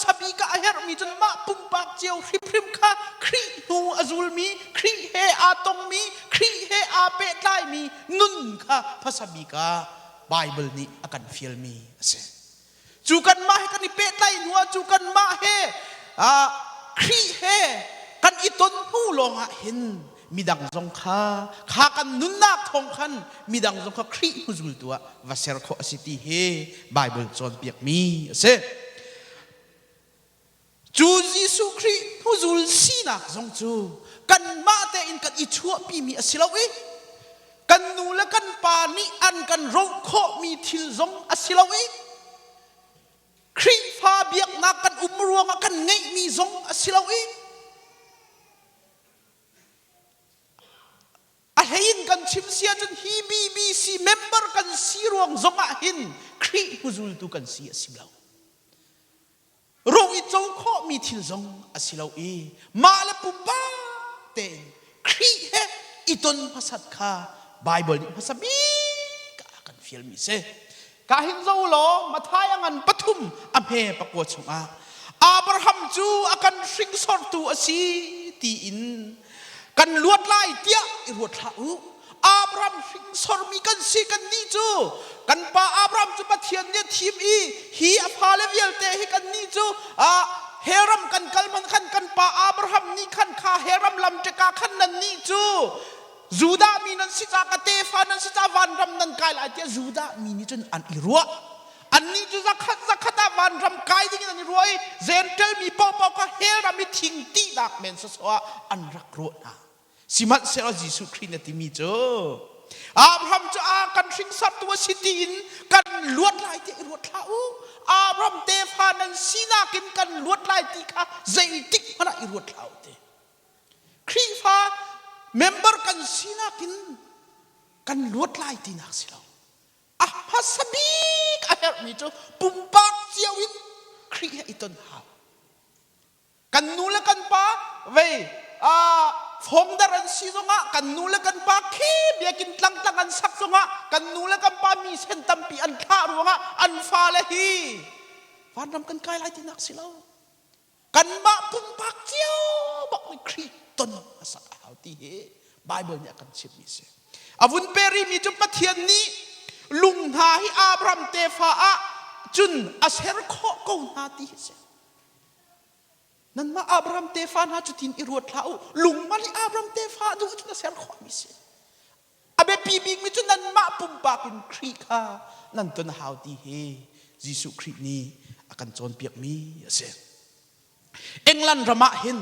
hmasa bik ah a herhmi cun mah pumpak cio hrimhrim kha Khrih hnu a zulmi, Khrih he aa tongmi, Khrih he aa pehtlaimi nun kha hmasa bik ah Baibal nih a kan fialmi a si. Cu kanmah he kan i pehtlaih hnu ah cu kanmah he Khrih he kan i ton hnu lawngah hin midang zong kha kha kan nunnak thawng khan midang zong kha Khrih hnuzultu ah va ser khawh a si ti hi Baibal cawnpiakmi a si. Cu Jesuh Khrih hnuzul sinak zong cu kanmah tein kan i chuahpimi a si lo i kan nu le kan pa nih an kan roh khawhmi thil zong a si lo i Khrihfa biaknak kan um ruangah kan ngeihmi zong a si lo i A hlei in kan chim si ahcun hi BBC member kan si ruang zong ah hin Khrih hnuzultu kan si a si lo. Ro i co khawhmi thil zong a si lo i mah le pumpak tein Khrih he i ton hmasat kha Baibal nih hmasa bik ah a kan fialmi si. Ka hin zo law Matthai a ngan pathum a hme pakua chungah Abraham cu a kan hringsortu a si tiin kan luat lai tiah i ruat hlah u. Abraham hringsormi kan si kan nih cu kan pa Abraham cu Pathian nih a thim i hi a fale vialte hi kan nih cu Heram kan kal man khan kan pa Abraham nih khan kha Heram lam ṭeka khan nan nih cu Judah mi nan si ca ka tefa nan si ca vanram nan kai lai tiah Judah mi nih cun an i ruah. Annih cu zakhat zakhat ah vanram kai ding in an i ruah i Gentile mi paohpaoh kha hell ram i thing tihnak men sawsawh ah an rak ruah hna. Sihmanhsehlaw Jesuh Khrih na timi cu Abraham cu a kan hringsartu a si tiin kan luat lai tiah i ruat hlah u. Abraham tefa nan sinak in kan luat lai ti kha zeitik hmanh ah i ruat hlah u ti. Khrihfa member kan sinak in kan luat lai tinak si lo. A hmasa bik a herhmi cu pumpak cio in Khrih he i ton hau. Kan nu le kan pa vei fongdar an si zongah kan nu le kan pa khi biakinn tlangtlang an sak zongah kan nu le kan pa mi sen tampi an thlah ruangah an fale hi vanram kan kai lai tinak si lo. Kanmah pumpak cio bak nih Khrih ton a sak a hau ti hi Bible nih a kan chimhmi a si. A vun pe rihmi cu Pathian nih lung hna hi Abraham tefa ah cun a ser khawh ko hna ti hi a si. Nanmah Abraham tefa hna cutin i ruat hlah u. Lung mal hi Abraham tefa duh cun a ser khawhmi a si. A biapi bikmi cu nanmah pumpak in Khrih kha nan ton a hau ti hi Jesuh Khrih nih a kan cawnpiakmi a si. England ram ah hin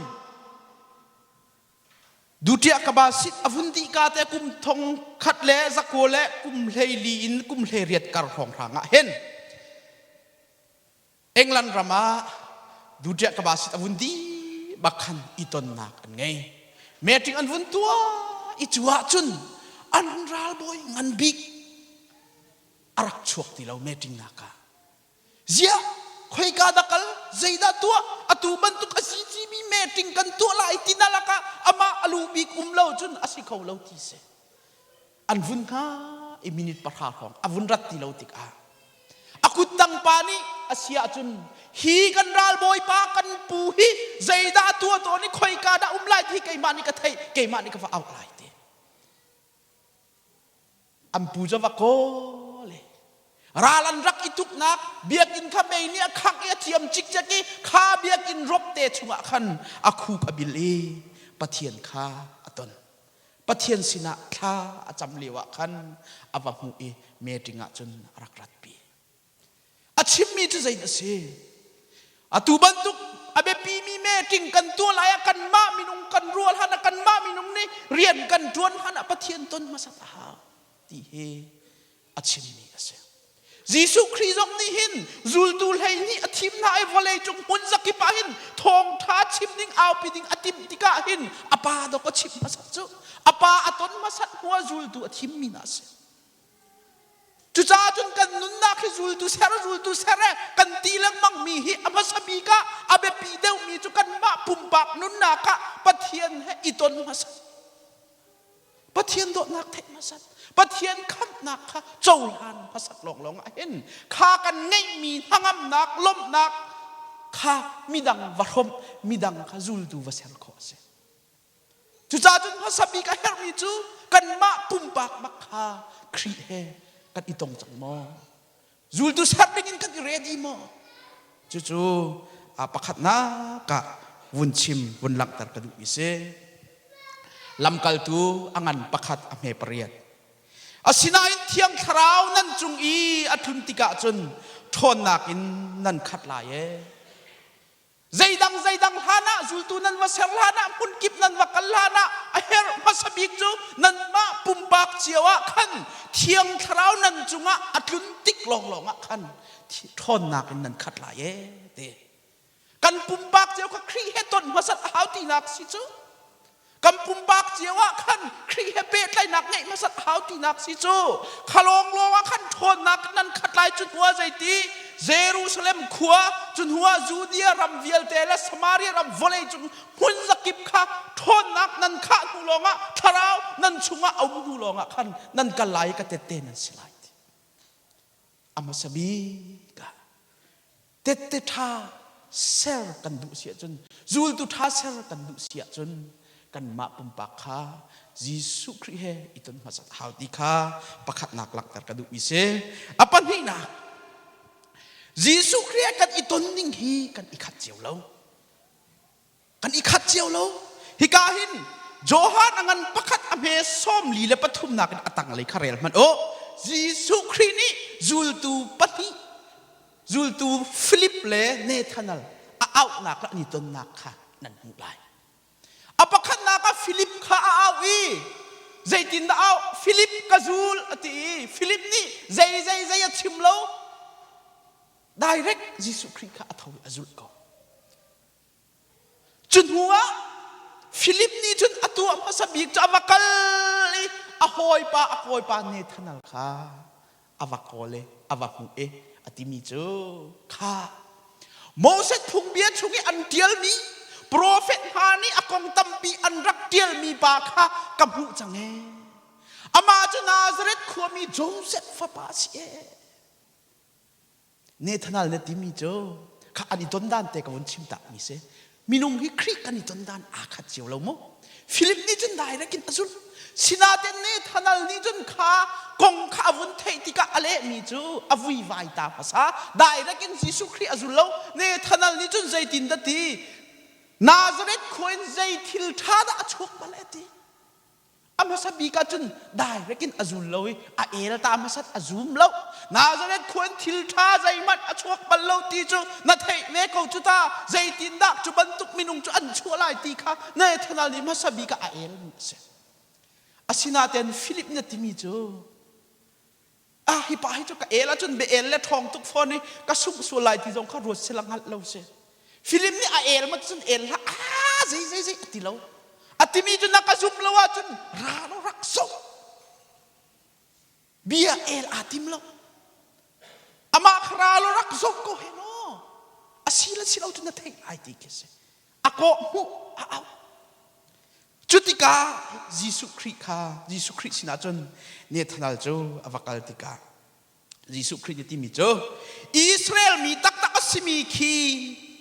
Dutiah kaba sit a vun dih ka te kum thong khat le zakua le kum 14 in kum 18 kar hrawng hrang ah hin England ram ah dutiah ka basit a vun di bak khan i tonnak an ngei. Meeting an vun tuah i cu ahcun an ralbawi ngan bik a rak chuak ti lo meeting nak ah. Ziah khoika dah kal zeidah tuah atu bantuk a CCB meeting kan tuah lai ti na lakah amah a lu bik um lo cun a si kho lo ti si. An vun hnga i minute 10 hrawng a vun rat ti lo tikah a kuttang pa nih a si ahcun hi kan ralbawipa kan pu hi zeidah a tuah tawn i khoika dah um lai ti keimah nih ka theih keimah nih ka va auh lai ti an pu cu va kawl i ral an rak i tuknak biakinn kha mei nih a khangh i a ciam cikcek i kha biakinn ropte chungah khan a khuk a bil i Pathian kha a ton Pathian sinah thla a cam lio ah khan a va hmuh i meeting ah cun a rak ratpi. A chimmi cu zei a si? Atu bantuk a biapimi meeting kan tuah lai ah kanmah minung kan rual han ah kanmah minung nih rian kan ṭuan han ah Pathian ton hmasat a hau ti hi a chimmi a si. Jesuh Khrih zong nih hin zultu 12 a thim hna i vawlei cung hmun zakip ah hin thawngṭha chim ding aupi ding a timh tikah hin a pa dawk a chimh hmasat cu a pa a ton hmasat hnu ah zultu a thimmi hna a si. Cucaah cun kan nunnak hi zultu ser zultu ser e kan ti lengmang mi hi a hmasa bik ah a biapi deuhmi cu kanmah pumpak nunnak ah Pathian he i ton hmasat. Pathian dawtnak theih hmasat Pathian khamhnak kha cohlan hmasat lawnglawng ah hin kha kan ngeihmi hnangamnak lawmhnak kha midang va hrawmh, midang kha zultu va ser khawh a si. Cucaah cun hmasa bik a herhmi cu kanmah pumpak bak kha Khrih he kan i tong cang maw? Zultu ser ding in kan i ready maw? Cucu a pakhatnak ah vun chim, vun langhter ka duhmi si. Lamkaltu a ngan pakhat a hme pariat. Asinain Thiang Thlarau nan cung i a tlun tikah cun ṭhawnnak in nan khat lai ee. Zeidang zeidang hlan ah zultu nan va ser hlan ah hmunkip nan va kal hlan ah a herh hmasa bik cu nanmah pumpak cio ah khan Thiang Thlarau nan cungah a tlun tik lawnglawng ah khan ṭhawnnak in nan khat lai ee ti. Kan pumpak cio kha Khrih he ton hmasat a hau tinak si cu. Kan pumpak cio ah khan Khrih he pehtlaihnak ngeih hmasat hau tinak si cu kha lawnglawng ah khan ṭhawnnak nan khat lai cu hnuah zeiti Jerusalem khua cu hnuah Judea ram vialte le Samaria ram vawlei cung hmun zakip kha ṭhawnnak nan khah hnu lawngah thlarau nan chungah a um hnu lawngah khan nan kal lai i ka tette nan si lai ti a hmasa bik ah Tette ṭha ser kan duh si ahcun, zultu ṭha ser kan duh si ahcun kanmah pumpak kha Jesuh Khrih he i ton hmasat hau ti kha pakhatnak langhter ka duhmi si. A pahnihnak, Jesuh Khrih he kan i ton ning hi kan i khat cio lo. Kan i khat cio lo. Hika hin Johan a ngan pakhat a hme sawm li le pathumnak in a tanglei kha rel hmanh u. Jesuh Khrih nih zultu pahnih zultu Philip le Nathanael a auhnak le an i tonnak kha nan hmuh lai. A pakhatnak ah Philip kha a auh i zeitindah auh? Philip ka zul a ti i Philip nih zei zei zei a chim lo. Direct Jesuh Khrih kha a tho i a zulh ko. Cu hnuah Filip nih cun a tuah hmasa bik cu a va kal i a hawipa a kawipa Nathanael kha a va kawl i a va hmuh i a timi cu kha Moses phungbia chung i an ṭialmi profet hna nih a kong tampi an rak ṭialmi pa kha ka hmuh cang ee. Amah cu Nazareth khuami Josef fapa a si ee. Nathanael na timi cu kha an i ton dan te ka vun chim tak mi si. Minung hi Khrih kan i ton dan aa khat cio lo mu. Philip nih cun direct in a zulh. Sinain Nathanael nih cun kha kong kha a vun theih tikah a lehmi cu a vuivai ta hmasa. Direct in Jesuh Khrih a zul lo. Nathanael nih cun zeitin dah ti? Nazareth khua in zei thil ṭha dah a chuak bal e ti? A hmasa bik ah cun direct in a zul lo i a el ta hmasat a zum lo. Nazareth khua in thil ṭha zeihmanh a chuak bal lo ti cu na theih ve ko cu ta. Zeitindah cu bantuk minung cu an chuah lai ti kha Nathanael nih hmasa bik ah a elmi a si. Asinain Philip na timi cu ah hi pa hi cu ka el ahcun bia el le ṭhawng tuk fawn i ka sungh sual lai ti zong kha ruat sila hngalh lo si. Philip nih a el ma cun el hlah ah zei zei zei a ti lo. A timi cu na ka zum lo ahcun ra law rak sungh. Bia el aa tim lo. Amah kha ra law rak zong ko he naw. A si le si lo cu na theih lai ti khi si. A kawh hmuh a auh. Cu tikah Jesuh Khrih kha Jesuh Khrih sinah cun Nathanael cu a va kal tikah Jesuh Khrih nih timi cu Israel mi taktak a simi khi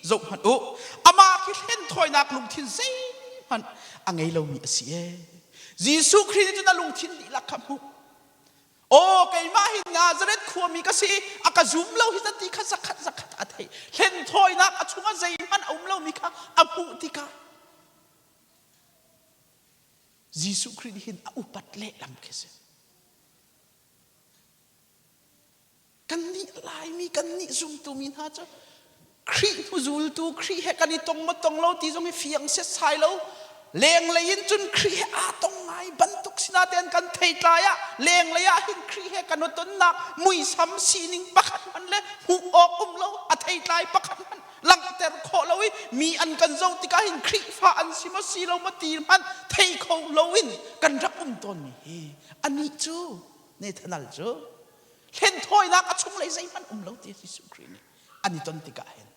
zoh hmanh u amah khi hlenthawinak lungthin zeihmanh a ngei lomi a si ee Jesuh Khrih nih cun a lungthin dihlak kha hmuh Aw keimah hi Nazareth khuami ka si a ka zum lo hi ti kha zakhat zakhat a theih hlenthawinak a chungah zeihmanh a um lomi kha a hmuh tikah Jesuh Khrih nih hin a upat lehlam khi si. Kannih Laimi kannih zumtu mi hna cu Khrih hnuzultu Khrih he kan i tong maw tong lo ti zong hi fiang setsai lo lenglei in cun Khrih he aa tong ngai bantuk sinatein kan theitlai ah lenglei ah hin Khrih he kan i tonnak muisam sining pakhat hmanh le hmuh awk um lo a theitlai pakhat hmanh langhter khawh lo i mi an kan zoh tikah hin Khrihfa an si maw si lo maw ti hmanh thei kho loin kan rak um tawnmi hi anih cu Nathanael cu hlenthawinak a chunglei zeihmanh um lo ti Jesuh Khrih nih an i ton tikah hin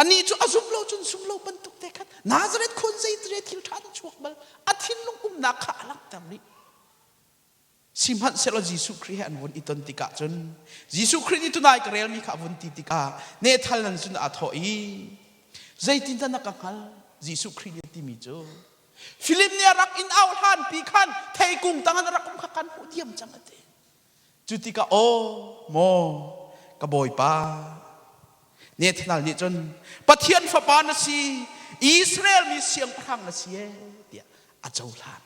anih cu a zum lo cun zum lo bantuk te khan Nazareth khun zei thil ṭha na chuak bal a thinlung umnak kha a langhter rih. Sihmanhsehlaw Jesuh Khrih he an vun i ton tikah cun Jesuh Khrih nih tunai ka relmi kha a vun ti tikah nethal nan cun aa thawh i zeitindah na ka hngal Jesuh Khrih nih a timi cu Philip nih a rak in au hlan pi khan theikung tangah na rak um kha kan hmuh diam cang a ti. Cu tikah aw maw ka Bawipa Nathanael nih cun Pathian fapa na si Israel mi siangpahrang na si ee tiah a cohlan.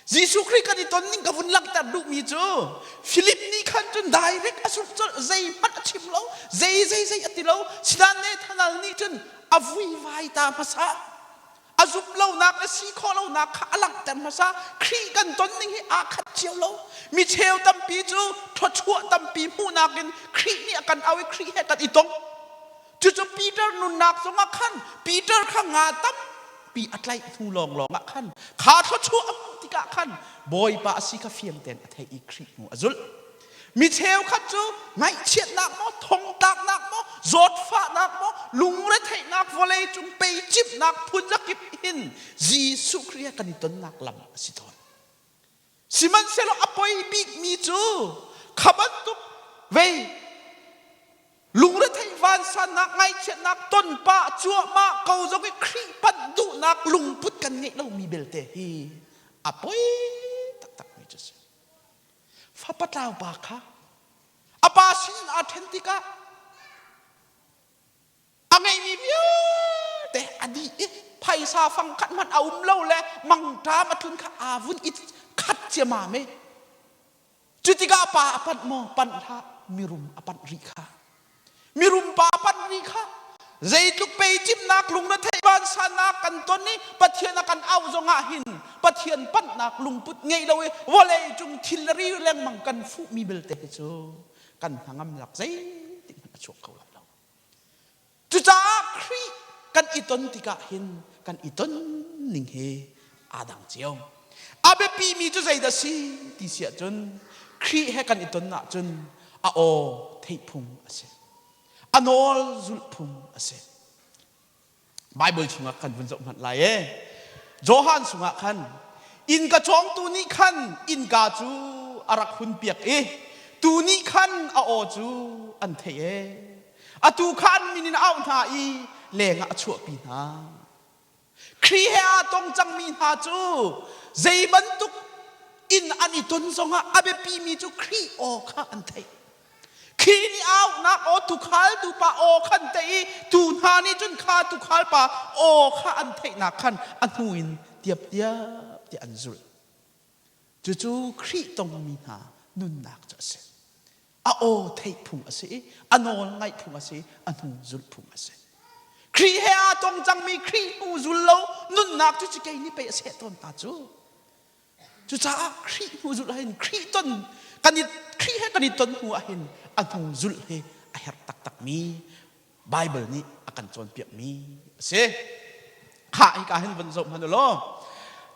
Jesuh Khrih kan i ton ning ka vun langhter duhmi cu Philip nih khan cun direct a zumh colh zeihmanh a chim lo zei zei zei a ti lo sinain Nathanael nih cun a vuivai ta hmasa a zumh lonak le si khawh lonak kha a langhter hmasa Khrih kan ton ning hi aa khat cio lo mi cheu tampi cu thluachuah tampi hmuhnak in Khrih nih a kan au i Khrih he kan i tong Cucu Peter nunnak zongah khan Peter kha nga tampi a tlaih hnu lawnglawng ah khan kha thluachuah a hmuh tikah khan Bawipa a si kha fiang tein a theih i Khrih hnu a zulh. Mi cheukhat cu ngaihchiatnak maw, thongtlaknak maw, zawtfahnak maw, lungretheihnak vawlei cung peicimhnak phun zakip hin Jesuh Khrih he kan i tonnak lam a si tawn. Sihmanhsehlaw a poi bikmi cu kha bantuk vei lungretheih vansannak ngaihchiatnak tonpah cuahmah ko zong i Khrih panh duhnak lungput kan ngeih lomi belte hi a poi taktakmi cu a si. Fapa tlau pa kha a pa sinin aa ṭhen tikah a ngeihmi vialte a dih i phaisa fang khat hmanh a um lo le mangṭam a tlun kha aa vun i khat ciamam i cu tikah pa a panh maw panh hlah mirum a panh rih kha mirum pa a panh rih kha zeitluk pei cimnak lung na theih vansannak kan ton i Pathian a kan auh zongah hin Pathian panhnak lungput ngei lo i vawlei cung thil ri lengmang kan fuhmi belte hi cu kan hnangamnak zeitik hmanh a chuak kho lai lo Cucaah Khrih kan i ton tikah hin kan i ton ning hi aa dang cio. A biapimi cu zeidah si ti si ahcun Khrih he kan i ton ahcun a aw theih phung a si. A nawl zulh phung a si. Bible chungah kan vun zoh hmanh lai e. Johan chungah khan innka cawngtu nih khan innka cu a rak hun piak i tu nih khan a aw cu an theih e. Atu kha an min in a auh hna i lengah a chuahpi hna. Khrih he aa tong cangmi hna cu zei bantuk in an i ton zongah a biapimi cu Khrih aw kha an theih. Khrih nih auhnak aw tuukhal tupa aw khan theih i tu hna nih cun kha tuukhal pa aw kha an theihnak khan a hnu in tiaptiap tiah an zulh. Cucu Khrih tongmi hna nunnak cu a si. A aw theih phung a si i a nawl ngaih phung a si i a hnu zulh phung a si. Khrih he aa tong cangmi Khrih hnu zul lo nunnak cu cikei nih pei a seh tawn ta cu. Cucaah Khrih hnu zulh ahhin Khrih ton kan i Khrih he kan i ton hnu ahhin a hnu zulh hi a herh taktakmi Bible nih a kan cawnpiakmi a si. Khah hika hin vun zoh hmanh u law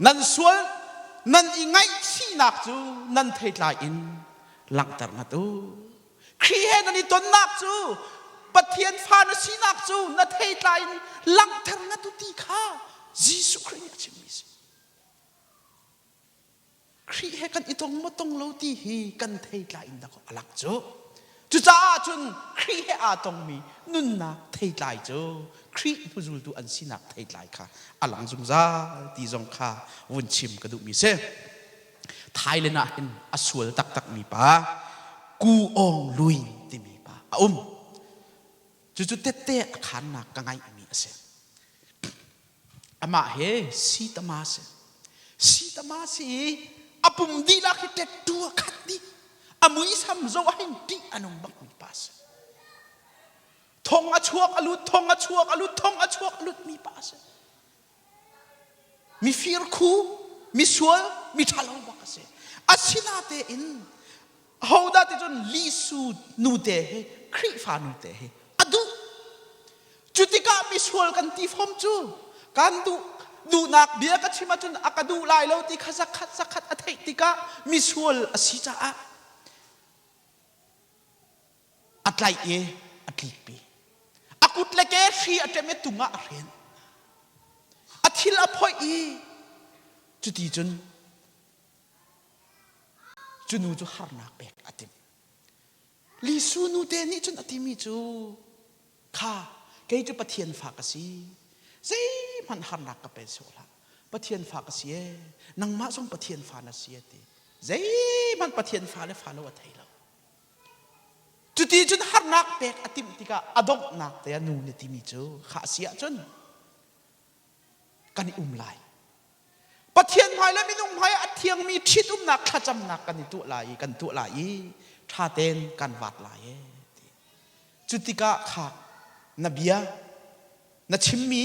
nan sual nan i ngaihchihnak cu nan theitlai in langhter ngat u. Khrih he nan i tonnak cu Pathian fa na sinak cu na theitlai in langhter ngat u ti kha Jesuh Khrih nih a chimmi a si. Khrih he kan i tong maw tong lo ti hi kan theitlai in dah a lang cu. Cucaah cun Khrih he aa tongmi nunnak theitlai cu Khrih hnuzultu an sinak theitlai kha a lang zungzal ti zong kha vun chim ka duhmi si. Thailand ah hin a sual taktakmi pa Ku Aung Luin timi pa a um. Cucu tette a khannak ka ngaihmi a si. Amah he sitama si. Sitama si i a pum dihlak hi tattoo a khat dih. A muisam zoh ah hin ṭih a nung bakmi pa si. Thong a chuak a lut, thong a chuak a lut, thong a chuak a lut mi pa si. Mifir khu, misual, mi ṭhalo bak a si. Asinatein Ahodah ti cun Lisu nute hi Khrihfa nute hi a duh. Cu tikah misual kan ti fom cu kan duh duhnak bia ka chim ahcun a ka duh lai lo ti kha zakhat zakhat a theih tikah misual a si caah a tlaih i a tlikpi. A kut le ke hri a ṭem i tung ah a hren. A thil a phoih i cuti cun. Cu nu cu harnak pek a timh. Lisu nu te nih cun a timi cu kha kei cu Pathian fa ka si. Zeihmanh harnak ka pe sawh hlah. Pathian fa ka si ee. Nangmah zong Pathian fa na si a ti. Zeihmanh Pathian fa le fa lo a thei lo. Cuti cun harnak pek a timh tikah a donghnak te ah nu nih timi cu kha a si ahcun kan i um lai. Pathian hmai le minung hmai ah a thiangmi ṭhitumnak thlacamnak kan i tuah lai i kan tuah lai i ṭha tein kan vat lai ee ti. Cu tikah kha na bia na chimmi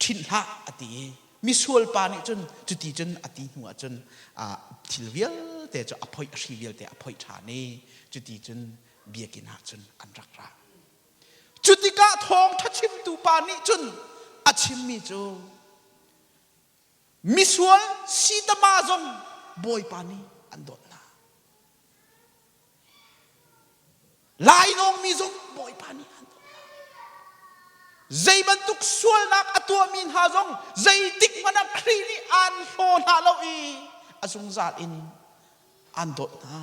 ṭhinh hlah a ti i misual pa nih cun cuti cun a ti hnu ah cun thil vialte cu a phoih a hri vialte a phoih ṭhan i cuti cun biakinn ah cun an rak ra. Cu tikah thawngṭha chimtu pa nih cun a chimmi cu misual sitama zong Bawipa nih an dawt hna. Lainawngmi zong Bawipa nih an dawt hna. Zei bantuk sualnak a tuahmi hna zong zeitik hmanh ah Khrih nih aan hlaw hna lo i a zungzal in aan dawt hna.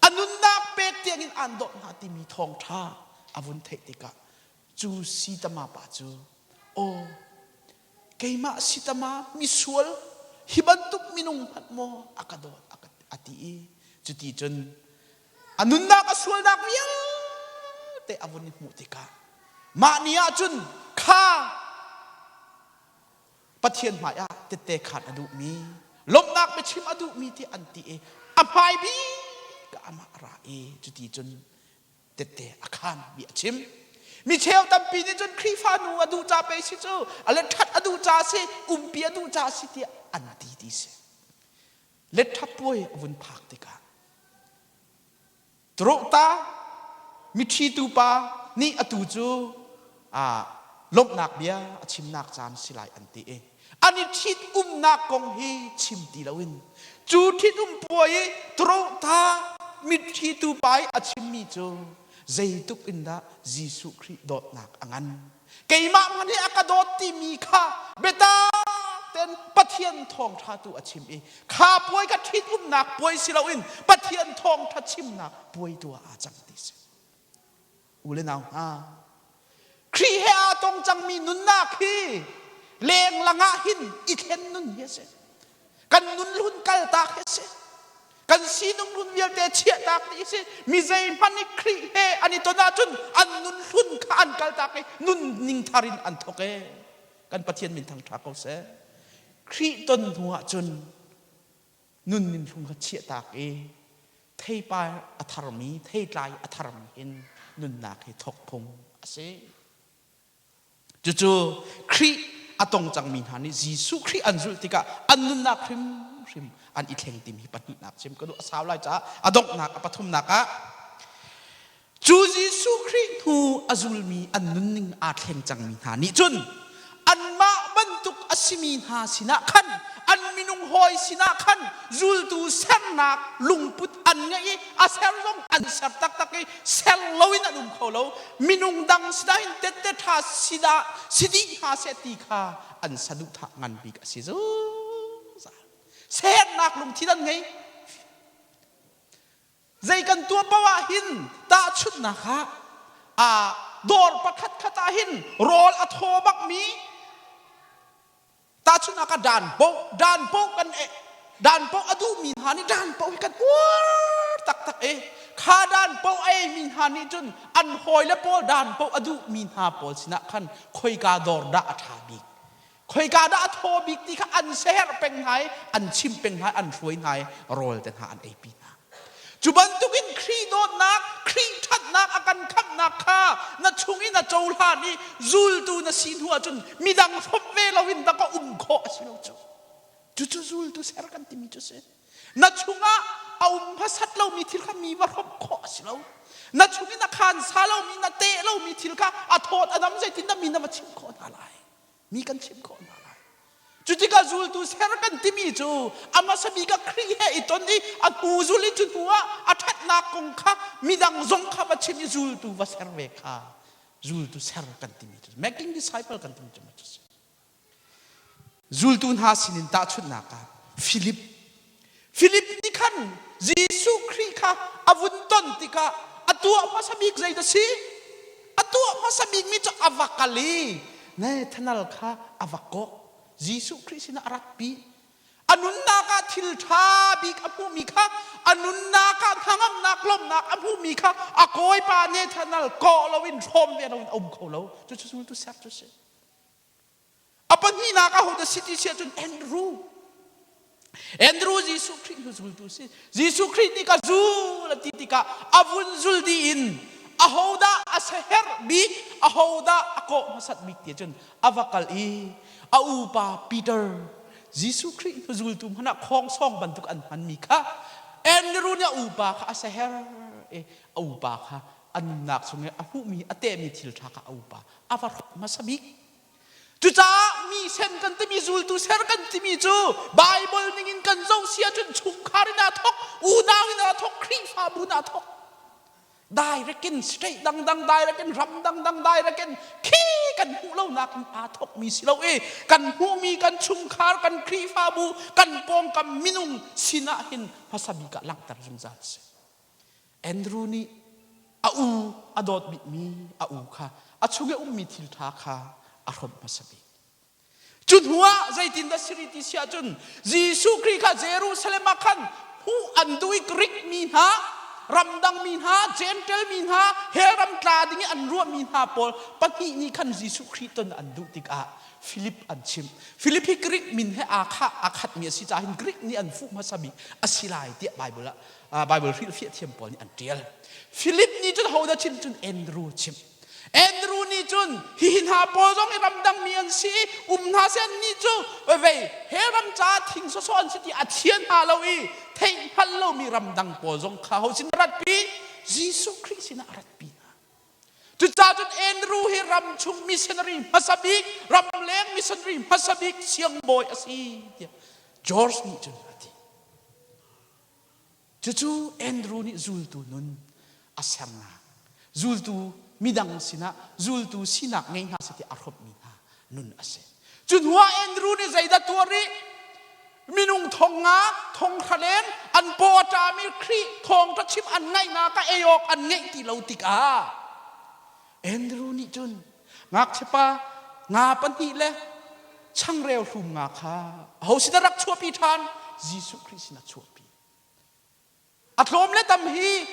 A nunnak pek tiangin aan dawt hna timi thawngṭha a vun theih tikah cu sitama pa cu aw keimah sitama misual hi bantuk minung hmanh maw a ka dawt a ti i cuti cun a nunnak a sualnak vialte a vun i hmuh tikah mah ni ah cun kha Pathian hmai ah tette khaan a duhmi lawmhnak biachim a duhmi ti an ti i a hmai bik ah amah a ra i cuti cun tette a khaan mi a chim. Mi cheu tampi nih cun Khrihfa nu a duh ca pei si cu a le ṭhat a duh ca si umpi a duh ca si tiah an ti ti si. Let puai a vun phak tikah Turuhta miṭhitu pa nih atu cu lawmhnak bia a chimnak caan si lai an ti i an i ṭhitumnak kong hi chim ti loin cu ṭhitum puai i turuhta miṭhitu pa i a chimmi cu zeitluk in dah Jesuh Khrih dawtnak a ngan keimah hmanh hi a ka dawt timi kha biatak ten Pathian thawngṭha tu a chim i kha puai kha ṭhitumnak puai si loin Pathian thawngṭha chimnak puai tu ah aa cang ti si. U le nau hna, Khrih he aa tong cangmi nunnak hi lenglang ah hin i thlen nun hi a si. Kan nun hlun kaltak hi a si. Kan sinung hlun vialte chiahtak dih a si. Mi zeihmanh nih Khrih he an i ton ahcun an nun hlun kha an kaltak i nun ning thar in an thawk ee. Kan Pathian min thangṭha ko seh. Khrih ton hnu ahcun nun ning hlun kha chiahtak i theipar a tharmi, theitlai a tharmi in nunnak hi thawk phung a si. Cucu Khrih a tong cangmi hna nih Jesuh Khrih an zulh tikah an nunnak hrimhrim an i thleng timi hi pahnihnak chim ka duh. A sau lai caah a donghnak a pathumnak ah cu Jesuh Khrih hnu a zulmi an nunning aa thleng cangmi hna nih cun anmah bantuk a simi hna sinah khan an minung hawi sinah khan zultu sernak lungput an ngeih i a ser zong an ser taktak i ser loin an um kho lo. Minung dang sinah hin tette ṭha sinah si dih hna seh ti kha an saduhthah ngan bik a si zungzal. Sernak lungthin an ngei. Zei kan tuah paoh ah hin tahchunhnak ah aa dawr pakhat khat ah hin rawl a thaw bakmi Tahchunhnak ah dan poh dan poh kan eh dan poh a duhmi hna nih dan poh hi kan uar taktak i kha dan poh a eimi hna nih cun an hawile pawl dan poh a duhmi hna pawl sinah khan khoika dawr dah a ṭha bik khoika dah a thaw bik ti kha an seherh peng hna i an chimh peng hna i an hruai hna i rawl te hna an eipi hna. Cu bantukin Khrih dawtnak, Khrih ṭhatnak a kan khamhnak kha na chung in a cohlan i zultu na si hnu ahcun midang hrawmh ve loin dah ka um khawh a si lo cu. Cucu zultu ser kan timi cu si. Na chungah a um hmasat lomi thil kha mi va hrawmh khawh a si lo. Na chung in a khan sa lomi, na teh lomi thil kha a thawt a nam zeitindah mi na va chimh khawh hna lai. Mi kan chimh khawh hna lai. Cu tikah zultu ser kan timi cu a hmasa bik ah Khrih he i ton i a hnu zul i cu hnu ah a ṭhatnak kong kha midang zong kha va chim i zultu va ser ve kha zultu ser kan timi cu making disciple kan timi cu cu si. Zultu hna sinin tahchunhnak ah Philip. Philip nih khan Jesuh Khrih kha a vun ton tikah a tuah hmasa bik zei dah si? A tuah hmasa bikmi cu a va kal i Nathanael kha a va kawh. Jesuh Khrih sinah a ratpi. A nunnak ah thil ṭha bik a hmuhmi kha a nunnak ah hnangamnak lawmhnak a hmuhmi kha a kawipa Nathanael kawh loin hrawm ve loin a um kho lo. Cucu zultu ser cu si. A pahnihnak ahodah si ti si ahcun Andrew. Andrew Jesuh Khrih hnu zultu si. Jesuh Khrih nih ka zul a ti tikah a vun zul dih in ahodah a herh bik, ahodah a kawh hmasat bik ti ahcun a va kal i a upa Peter Jesuh Khrih hnu zultu hmanh ah khawngsawng bantuk an hmanmi kha Andrew nih a upa kha a seher i a upa kha a nunnak chung i a hmuhmi a tehmi thil ṭha kha a upa a va hrawk hmasa bik. Cucaah mi sen kan timi zultu ser kan timi cu Bible ningin kan zoh si ahcun chungkhar in aa thawk, unau in aa thawk, Khrihfabu in aa thawk. Direct in state dangdang direct in ram dangdang direct in khi kan hmuh lonak in aa thawkmi si lo i kan hmuhmi kan chungkhar kan Khrihfabu kan pawngkam minung sinah hin hmasa bik ah langhter zungzal si. Andrew nih a u a dawt bikmi a u kha a chung i ummi thil ṭha kha a hrawmh hmasa bik. Cu hnuah zeitindah si rih ti si ahcun Jesuh Khrih kha Jerusalem ah khan hmuh an duh i Greek mi hna, ramdang mi hna, Jentail mi hna, hell ram tla ding i an ruahmi hna pawl pahnih nih khan Jesuh Khrih ton an duh tikah Philip an chimh. Philip hi Greek min he aa khah aa khatmi a si caah hin Greek nih an fuh hmasa bik a si lai tiah Bible ah Bible hrilhfiah thiam pawl nih an ṭial. Philip nih cun hodah chim cun Andrew chim. Andrew nih cun hihi hna pawl zong hi ramdang mi an si i um hna seh annih cu vei he ram caah thing sawsawh an si ti a thian hna lo i theih hngalh lomi ramdang pawl zong kha ho sin ratpi Jesuh Khrih sinah a ratpi hna. Cucaah cun Andrew hi ram chung missionary hmasa bik, ramleng missionary hmasa bik siangbawi a si tiah George nih cun a ti. Cucu Andrew nih zultu nun a sernak, zultu midang sinah zultu sinak ngei hna seh ti a hrawmhmi hna nun a si. Cu hnuah Andrew nih zeidah tuah rih? Minung thong nga, thong hra leng an paw a ṭami Khrih thawngṭha chim an ngaihnak ah ei awk an ngeih ti lo tikah Andrew nih cun ngakchiapa nga pahnih le changreu hlum nga kha aho sinah rak chuahpi ṭhan? Jesuh Khrih sinah chuahpi. A tlawm le tam hi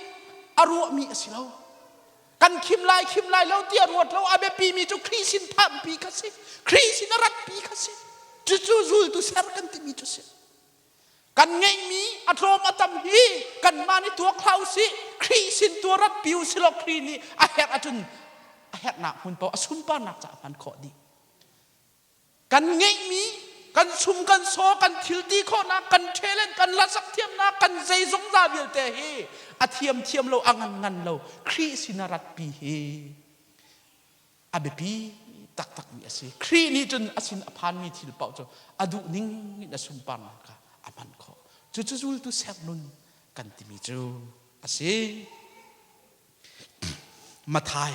a ruahmi a si lo. Kan khim lai khim lai lo ti a ruat lo. A biapimi cu Khrih sin phanpi kha si. Khrih sin a ratpi kha si. Cucu zultu ser kan timi cu si. Kan ngeihmi a tlawm a tam hi kanmah nih tuak hlah usih. Khrih sin tu ratpi usih law Khrih nih a herh ahcun a herhnak hmun paoh a sunparnak caah hman khawh dih. Kan ngeihmi kan sum kan saw kan thil ti khawhnak kan talent kan hlasak thiamnak kan zeizong za vialte hi a thiam thiam lo a ngan ngan lo Khrih sin a ratpi hi a biapi taktakmi a si. Khrih nih cun a sin a phanmi thil paoh cu a duh ning in a sunparnak kha a hman khawh. Cucu zultu ser nun kan timi cu a si. Mathai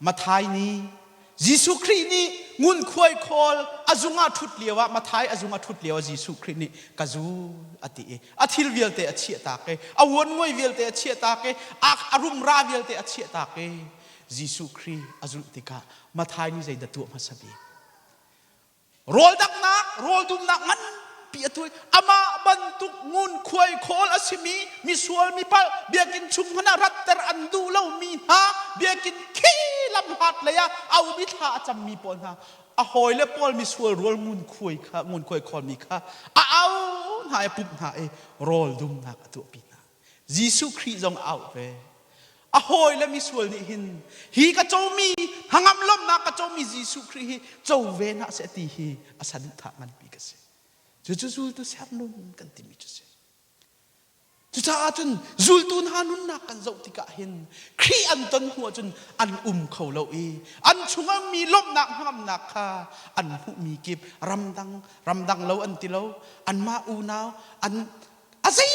Mathai nih Jesuh Khrih nih ngunkhuai khawl a zung ah ṭhut lio ah Mathai a zung ah ṭhut lio ah Jesuh Khrih nih ka zul a ti i a thil vialte a chiahtak i a uanmuai vialte a chiahtak i a rumra vialte a chiahtak i Jesuh Khrih a zulh tikah Mathai nih zeidah tuah hmasa bik? Rawl danghnak, rawl dumnak nganpi a tuah. Amah bantuk ngunkhuai khawl a simi misual mipalh biakinn chung hmanh ah ratter an duh lomi hna biakinn khi lamhlat lei ah a um i thla a cammi pawl hna a hawile pawl misual rual ngunkhuai kha ngunkhuai khawlmi kha a au hna i a pumh hna i rawl dumnak a tuahpi hna. Jesuh Khrih zong a auh ve. A hawile misual nih hin hi ka comi hnangam lawmhnak ka comi Jesuh Khrih hi co ve hna seh ti hi a saduhthah nganpi ka si. Cucu zultu ser nun kan timi cu si. Cucaah cun zultu hna nunnak kan zoh tikah hin Khrih an ton hnu ahcun an um kho lo i an chungah mi lawmhnak hnangamnak kha an hmuhmi kip ramdang ramdang lo an ti lo anmah unau an a zei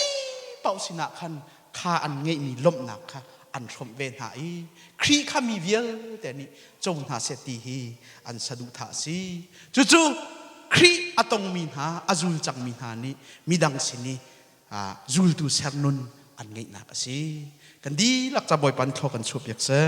paoh sinah khan kha an ngeihmi lawmhnak kha an hrawmh ve hna i Khrih kha mi vialte nih co hna seh ti hi an saduhthah a si. Cucu Khrih a tongmi hna, a zul cangmi hna nih midang sin i Zultu ser nun an ngeihnak a si. Kan dihlak ca Bawipa nih thlua kan chuah piak seh.